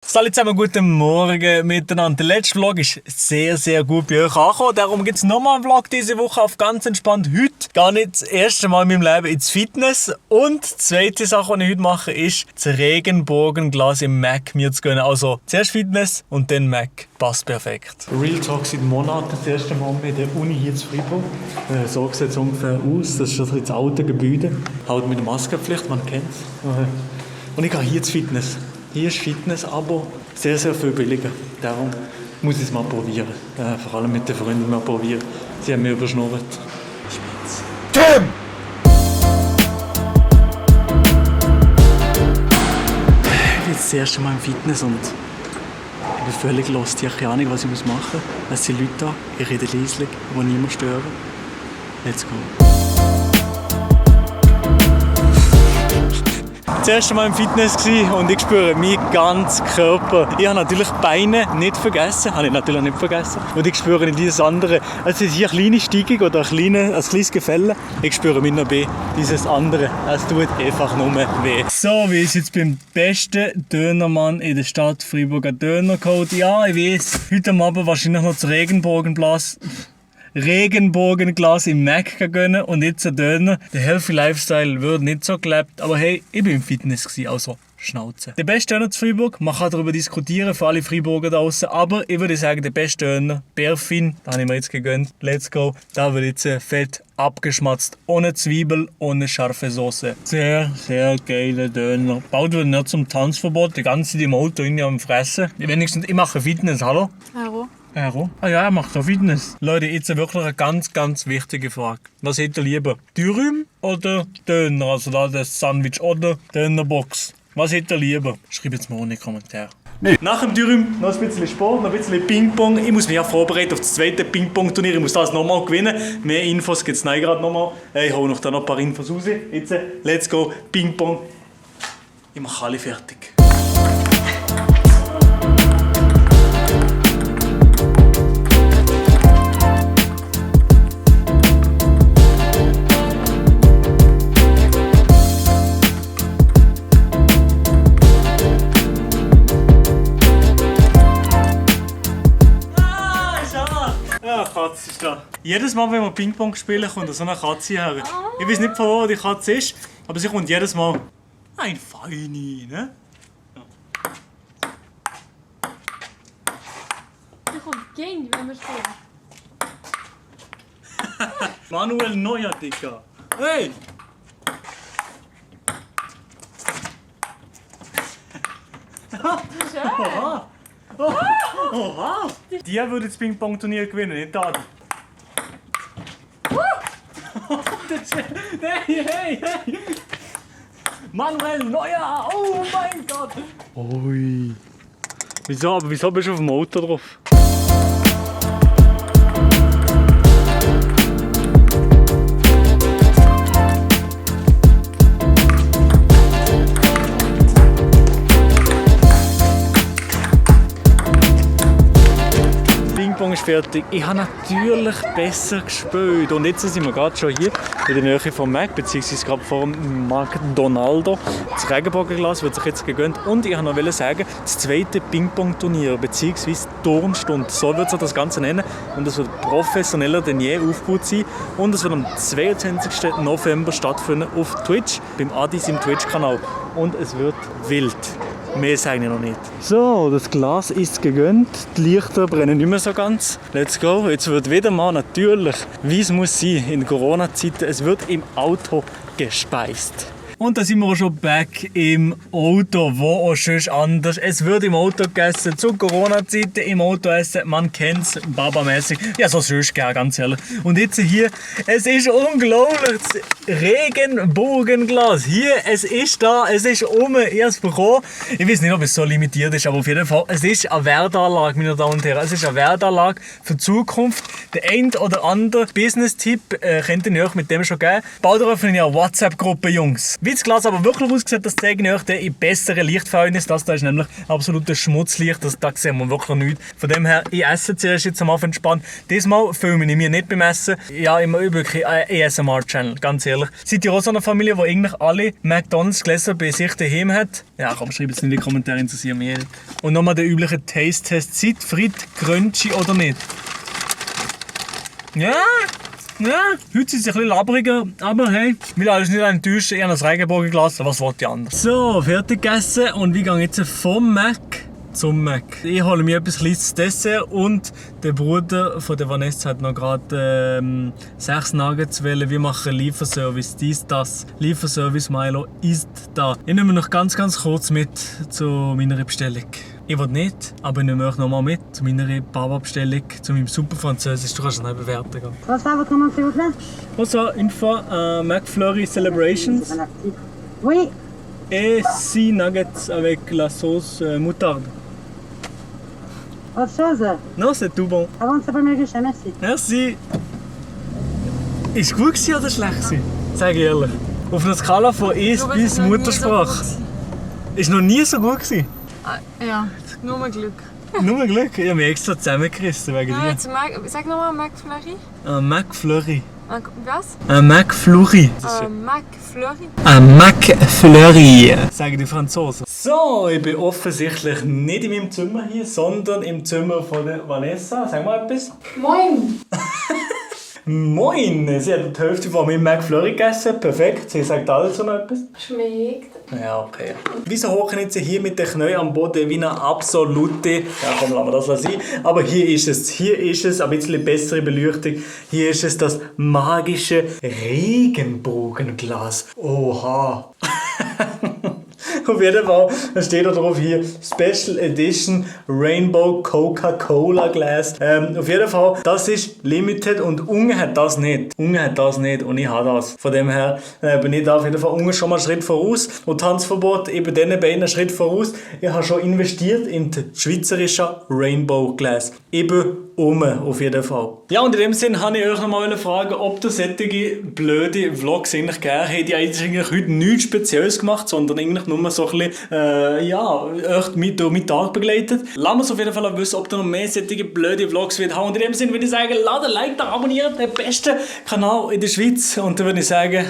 Salut zusammen, guten Morgen miteinander. Der letzte Vlog ist sehr, sehr gut bei euch angekommen. Darum gibt es nochmal einen Vlog diese Woche auf ganz entspannt. Heute gar nicht das erste Mal in meinem Leben ins Fitness. Und die zweite Sache, die ich heute mache, ist das Regenbogenglas im Mac mir zu gönnen. Also zuerst Fitness und dann Mac. Passt perfekt. Real Talk seit Monaten. Das erste Mal mit der Uni hier zu Freiburg. So sieht es ungefähr aus. Das ist das alte Gebäude. Halt mit der Maskenpflicht, man kennt es. Und ich gehe hier ins Fitness. Hier ist Fitness, aber sehr, sehr viel billiger. Darum muss ich es mal probieren. Vor allem mit den Freunden mal probieren. Sie haben mir überschnurrt. Spitz. Tim! Ich bin jetzt das erste Mal im Fitness und ich bin völlig lost. Ich habe keine Ahnung, was ich machen muss. Es sind Leute da, ich rede leislich, die niemand stören. Let's go. Das erste Mal im Fitness und ich spüre meinen ganzen Körper. Ich habe natürlich die Beine nicht vergessen, Und ich spüre nicht dieses andere. Es ist hier eine kleine Steigung oder ein kleines Gefälle. Ich spüre mit noch dieses andere. Es tut einfach nur weh. So, wie ist jetzt beim besten Dönermann in der Stadt Freiburger Dönercode? Ja, ich weiß, heute Abend wahrscheinlich noch das Regenbogenglas im Mac gönnen und jetzt ein Döner. Der Healthy Lifestyle wird nicht so gelebt, aber hey, ich bin im Fitness gewesen, also Schnauze. Der beste Döner zu Freiburg, man kann darüber diskutieren für alle Freiburger da draußen, aber ich würde sagen, der beste Döner, Bärfin, da habe ich mir jetzt gegönnt, let's go. Da wird jetzt fett abgeschmatzt, ohne Zwiebel, ohne scharfe Soße. Sehr, sehr geiler Döner. Baut wird nicht zum Tanzverbot, die ganze Zeit im Auto in am Fressen. Wenigstens, ich mache Fitness, hallo? Hallo. Ah ja, er macht auch Fitness. Leute, jetzt wirklich eine ganz, ganz wichtige Frage. Was hättet ihr lieber? Dürüm oder Döner? Also da das Sandwich oder Dönerbox? Was hättet ihr lieber? Schreibt jetzt mal ohne Kommentar. Nee. Nach dem Dürüm noch ein bisschen Sport, noch ein bisschen Ping-Pong. Ich muss mich ja vorbereiten auf das zweite Ping-Pong-Turnier. Ich muss das nochmal gewinnen. Mehr Infos gibt es gerade nochmal. Ich hole noch da noch ein paar Infos raus. Jetzt, let's go, Ping-Pong. Ich mache alle fertig. Katze ist da. Jedes Mal, wenn wir Ping-Pong spielen, kommt so eine Katze her. Ich weiß nicht, von wo die Katze ist, aber sie kommt jedes Mal. Ein Feini, ne? Ja. Die kommt gegen, wenn wir spielen. Manuel Neuer, Digga. Hey! Schön. Oha! Oha! Die würde das Ping-Pong-Turnier gewinnen, nicht da. Hey! Manuel Neuer! Oh mein Gott! Ui! Wieso bist du auf dem Auto drauf? Ist fertig. Ich habe natürlich besser gespielt. Und jetzt sind wir gerade schon hier in der Nähe vom Mac, beziehungsweise gerade vor dem McDonaldo. Das Regenbogenglas wird sich jetzt gegönnt. Und ich wollte noch sagen, das zweite Ping-Pong-Turnier, beziehungsweise Turnstunde, so wird sich das Ganze nennen. Und es wird professioneller denn je aufgebaut sein. Und es wird am 22. November stattfinden auf Twitch, beim Adis im Twitch-Kanal. Und es wird wild. Mehr sage ich noch nicht. So, das Glas ist gegönnt. Die Lichter brennen nicht mehr so ganz. Let's go. Jetzt wird wieder mal natürlich, wie es muss sein in Corona-Zeiten, es wird im Auto gespeist. Und da sind wir auch schon back im Auto, wo auch schon anders. Es wird im Auto gegessen, zu Corona-Zeiten im Auto essen, man kennt es, Baba-mäßig. Ja, so sonst gern, ganz ehrlich. Und jetzt hier, es ist unglaublich, das Regenbogenglas. Hier, es ist da, es ist erst bekommen. Ich weiß nicht, ob es so limitiert ist, aber auf jeden Fall, es ist eine Wertanlage, meine Damen und Herren. Es ist eine Wertanlage für die Zukunft. Der ein oder andere Business-Tipp könnt ihr euch mit dem schon geben. Bald öffnen ja eine WhatsApp-Gruppe, Jungs. Wie das Glas aber wirklich aussieht, das zeige ich euch dann in besseren Lichtverhältnissen. Das da ist nämlich absolutes Schmutzlicht, da sehen wir wirklich nichts. Von dem her, ich esse zuerst jetzt am Anfang entspannt. Diesmal filme ich mir nicht beim Essen. Ja, immer wirklich ein ASMR-Channel, ganz ehrlich. Seid ihr auch so eine Familie, die eigentlich alle McDonalds-Gläser bei sich daheim hat? Ja, komm, schreibt es in die Kommentare, interessiert mich nicht. Und nochmal der übliche Taste-Test. Seid Frit crunchy oder nicht? Ja, heute ist es ein bisschen labriger, aber hey, will alles nicht enttäuschen. Ich habe das Regenbogenglas, was wollte ich anders? So, fertig gegessen und wir gehen jetzt vom Mac zum Mac. Ich hole mir etwas kleines Dessert und der Bruder von der Vanessa hat noch gerade 6 Nuggets wählen. Wir machen Lieferservice, das. Lieferservice Milo ist da. Ich nehme noch ganz kurz mit zu meiner Bestellung. Ich will nicht, aber ich nehme euch noch mal mit zu meiner Baba-Bestellung, zu meinem super Französisch. Du kannst es nicht bewerten. Bonsoir, votre nom s'il vous plaît? Bonsoir, une fois McFlurry Celebrations Oui, et 6 nuggets avec la sauce moutarde. autre chose? Non, c'est tout bon. Avant de s'appeler Guichet, merci. Merci. Ist gut gewesen oder schlecht gewesen? Sag ich ehrlich. Auf einer Skala von Es bis Muttersprache. Ist noch nie so gut gewesen. Ja, nur Glück. Nur Glück. Ich habe mich extra zusammengerissen wegen Ja, dir. jetzt sag nochmal McFlurry. Ein McFlurry. Was? Ein McFlurry. McFlurry. Ein McFlurry. Sagen die Franzosen. So, ich bin offensichtlich nicht in meinem Zimmer hier, sondern im Zimmer von der Vanessa. Sag mal etwas. Moin! Moin! Sie hat die Hälfte von meinem McFlurry gegessen. Perfekt. Sie sagt dazu noch etwas. Schmeckt. Ja, okay. Wieso hocken jetzt hier mit den Knien am Boden wie eine absolute... Ja komm, lassen wir das sein. Aber hier ist es, ein bisschen bessere Beleuchtung. Hier ist es das magische Regenbogenglas. Oha. Auf jeden Fall steht da drauf hier Special Edition Rainbow Coca-Cola Glass. Auf jeden Fall, das ist limited und Unge hat das nicht. Unge hat das nicht und ich habe das. Von dem her bin ich da auf jeden Fall Unge schon mal einen Schritt voraus. Und Tanzverbot eben diesen beiden einen Schritt voraus. Ich habe schon investiert in das schweizerische Rainbow Glass. Eben auf jeden Fall. Ja, und in dem Sinne wollte ich euch noch mal fragen, ob ihr solche blöde Vlogs eigentlich gerne hättet. Ich habe eigentlich heute nichts Spezielles gemacht, sondern eigentlich nur so ein bisschen, euch durch meinen Tag begleitet. Lasst uns auf jeden Fall wissen, ob ihr noch mehr solche blöde Vlogs wollt haben. Und in dem Sinne würde ich sagen, lasst ein Like da, abonniert den besten Kanal in der Schweiz. Und dann würde ich sagen,